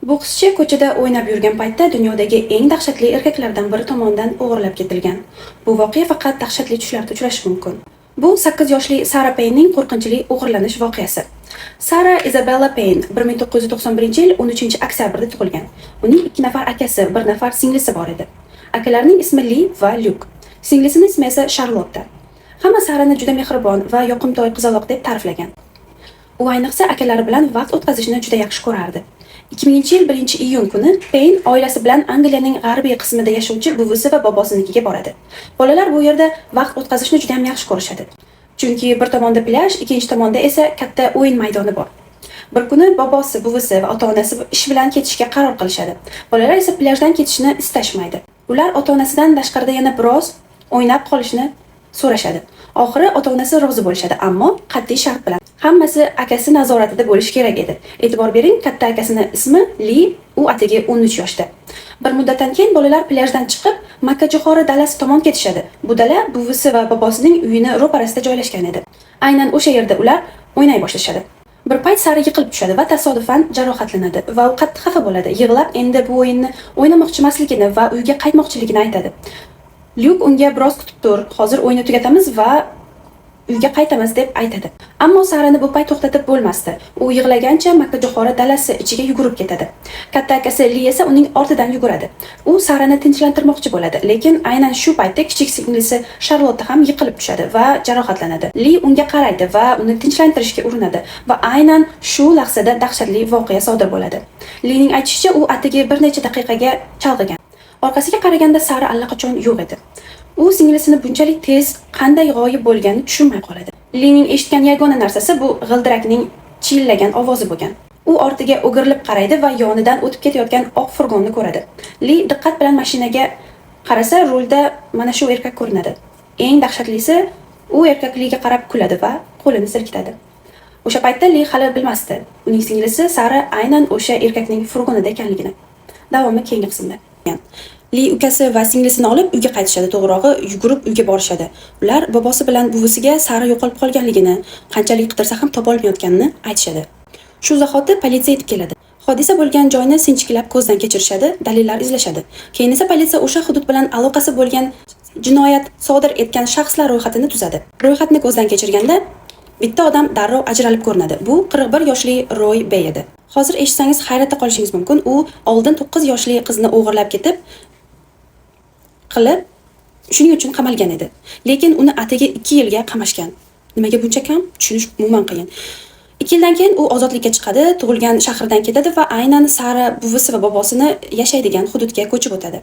Bokschi ko'chada o'ynab yurgan paytda dunyodagi eng dahshatli erkaklardan biri tomonidan o'g'irlab ketilgan. Bu voqea faqat dahshatli tushlarda uchrashi mumkin. Bu 8 yoshli Sara Paynening qo'rqinchli o'g'irlanish voqeasi. Sara Izabella Payne 1991-yil 13 oktyabrda tug'ilgan. Uning ikki nafar akasi, bir nafar singlisi bor edi. Akalarining ismi Li va Lyuk. Singlisining ismi esa Sharlotta. Hamma Sarani juda mehribon va yoqimtoy qizaloq deb ta'riflagan. U ayniqsa akalari bilan vaqt o'tkazishni juda yaxshi ko'rardi. 2000-yil 1-iyun kuni Payne oilasi bilan Angliyaning g'arbiy qismida yashovchi buvisi va bobosinikiga boradi. Bolalar bu yerda vaqt o'tkazishni juda ham yaxshi ko'rishadi. Chunki bir tomonda plyaj, ikkinchi tomonda esa katta o'yin maydoni bor. Bir kuni bobosi, buvisi va ota-onasi ish bilan ketishga qaror qilishadi. Bolalar esa plyajdan ketishni istashmaydi. Ular ota-onasidan tashqarida yana biroz o'ynab qolishni so'rashadi. Oxiri ota-onasi rozi bo'lishadi, ammo qat'iy shart bilan. Hammasi akasi nazoratida bo'lishi kerak edi. E'tibor bering, katta akasini ismi Li, u atigi 13 yoshda. Bir muddatdan keyin bolalar plyajdan chiqib, Makkajo'xori dalasi tomon ketishadi. Bu dala buvisi va bobosining uyini ro'parasida joylashgan edi. Aynan o'sha yerda ular o'ynay boshlashadi. Bir payt Sara yiqilib tushadi va tasodifan jarohatlanadi va u qattiq xafa bo'ladi. Yig'lab, endi bu o'yinni o'ynamoqchi emasligini va uyga qaytmoqchiligini aytadi. Lyuk unga biroz kutib tur, hozir o'yinni tugatamiz va uyga qaytamiz deb aytadi. Ammo Sarani bu payt to'xtatib bo'lmasdi. U yig'lagancha Makkajo'xori dalasi ichiga yugurib ketadi. Katta akasi Li esa uning ortidan yuguradi. U Sarani tinchlantirmoqchi bo'ladi, lekin aynan shu paytda kichik singlisi Sharlotta ham yiqilib tushadi va jarohatlanadi. Li unga qaraydi va uni tinchlantirishga urinadi va aynan shu lahzada dahshatli voqea sodir bo'ladi. Lining aytishicha, u atigi bir necha daqiqaga chalg'igan. Orqasiga qaraganda Sara allaqachon yo'q edi. U singlisini bunchalik tez qanday g'oyib bo'lganini tushunmay qoladi. Lining eshitgan yagona narsasi bu g'ildirakning chiyillagan ovozi bo'lgan. U ortiga o'girilib qaraydi va yonidan o'tib ketayotgan oq furgonni ko'radi. Li diqqat bilan mashinaga qarasa, rulda mana shu erkak ko'rinadi. Eng dahshatlisi, u erkak Liga qarab kuladi va qo'lini silkitadi. O'sha paytda Li hali bilmasdi, uning singlisi Sara aynan o'sha erkakning furgonida ekanligini. Davomi keyingi qismda. Li ukasi va singlisini olib uyga qaytishadi, to'g'rirog'i yugurib uyga borishadi. Ular bobosi bilan buvisiga Sara yo'qolib qolganligini, qanchalik qidirsa ham topolmayotganini aytishadi. Shu zahoti politsiya yetib keladi. Hodisa bo'lgan joyni sinchiklab ko'zdan kechirishadi, dalillar izlashadi. Keyin esa politsiya o'sha hudud bilan aloqasi bo'lgan jinoyat sodir etgan shaxslar ro'yxatini tuzadi. Ro'yxatni ko'zdan kechirganda bitta odam darrov ajralib ko'rinadi. Bu 41 yoshli Roy Bey edi. Hozir eshitsangiz hayratda qolishingiz mumkin. U oldin 9 yoshli qizni o'g'irlab ketib qilib, shuning uchun qamalgan edi. Lekin uni atigi 2 yilga qamashgan. Nimaga buncha kam? Tushunish umuman qiyin. 2 yildan keyin u ozodlikka chiqadi, tug'ilgan shahridan ketadi va aynan Sara buvisi va bobosini yashaydigan hududga ko'chib o'tadi.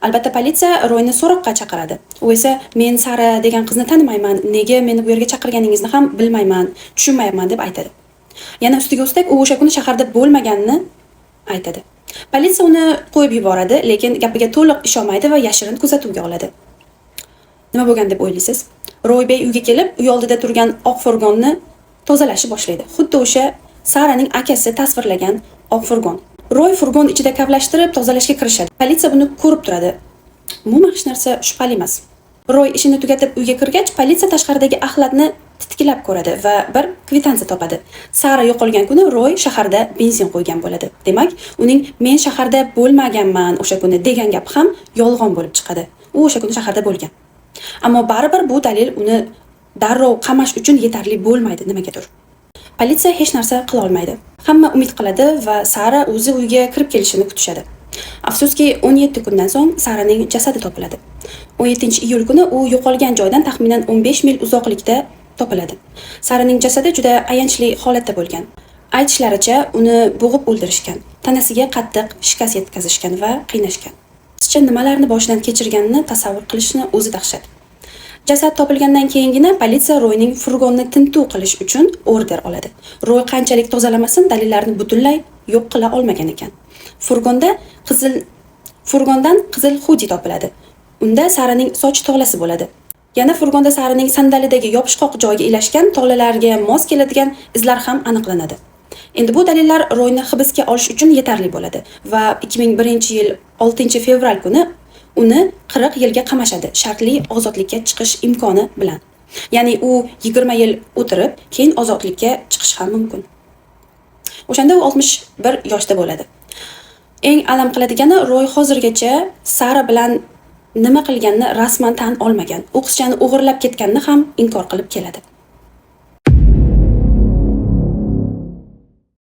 Albatta politsiya Royni so'roqqa chaqiradi. U esa men Sara degan qizni tanimayman, nega meni bu yerga chaqirganingizni ham bilmayman, tushunmayapman deb aytadi. Yana ustiga ustak u o'sha kuni shaharda bo'lmaganini aytadi. Politsiya uni qo'yib yuboradi, lekin gapiga to'liq ishonmaydi va yashirin kuzatuvga oladi. Nima bo'lgan deb o'ylaysiz? Roy Bey uyga kelib, uy oldida turgan oq furgonni tozalashni boshlaydi. Xuddi o'sha Saraning akasi tasvirlagan oq furgon. Roy furgon ichida kavlashtirib tozalashga kirishadi. Politsiya buni ko'rib turadi. Umuman hech narsa shubhali emas. Roy ishini tugatib uyga kirgach, politsiya tashqaridagi axlatni titkilab ko'radi va bir kvitansiya topadi. Sara yo'qolgan kuni Roy shaharda benzin qo'ygan bo'ladi. Demak, uning men shaharda bo'lmaganman o'sha kuni degan gapi ham yolg'on bo'lib chiqadi. U o'sha kuni shaharda bo'lgan. Ammo baribir bu dalil uni darrov qamash uchun yetarli bo'lmaydi nimagadir. Politsiya hech narsa qila olmaydi. Hamma umid qiladi va Sara o'zi uyga kirib kelishini kutishadi. Afsuski, 17 kundan so'ng Saraning jasadi topiladi. 17-iyul kuni u yo'qolgan joydan taxminan 15 mil uzoqlikda topiladi. Saraning jasadi juda ayanchli holatda bo'lgan. Aytishlaricha, uni bo'g'ib o'ldirishgan, tanasiga qattiq shikast yetkazishgan va qiynashgan. Qizcha nimalarni boshidan kechirganini tasavvur qilishni o'zi dahshat. Jasad topilgandan keyingina politsiya Royning furgonni tintuv qilish uchun order oladi. Roy qanchalik tozalamasin, dalillarni butunlay yo'q qila olmagan ekan. Furgondan qizil xudi topiladi. Unda Saraning soch tolasi bo'ladi. Yana furgonda Saraning sandalidagi yopishqoq joyga ilashgan tolalarga mos keladigan izlar ham aniqlanadi. Endi bu dalillar Royni hibsga olish uchun yetarli bo'ladi va 2001-yil 6-fevral kuni uni 40 yilga qamashadi, shartli ozodlikka chiqish imkoni bilan. Ya'ni u 20 yil o'tirib, keyin ozodlikka chiqish ham mumkin. O'shanda u 61 yoshda bo'ladi. Eng alam qiladigani, Roy hozirgacha Sara bilan nima qilganini rasman tan olmagan. U qizchani o'g'irlab ketganini ham inkor qilib keladi.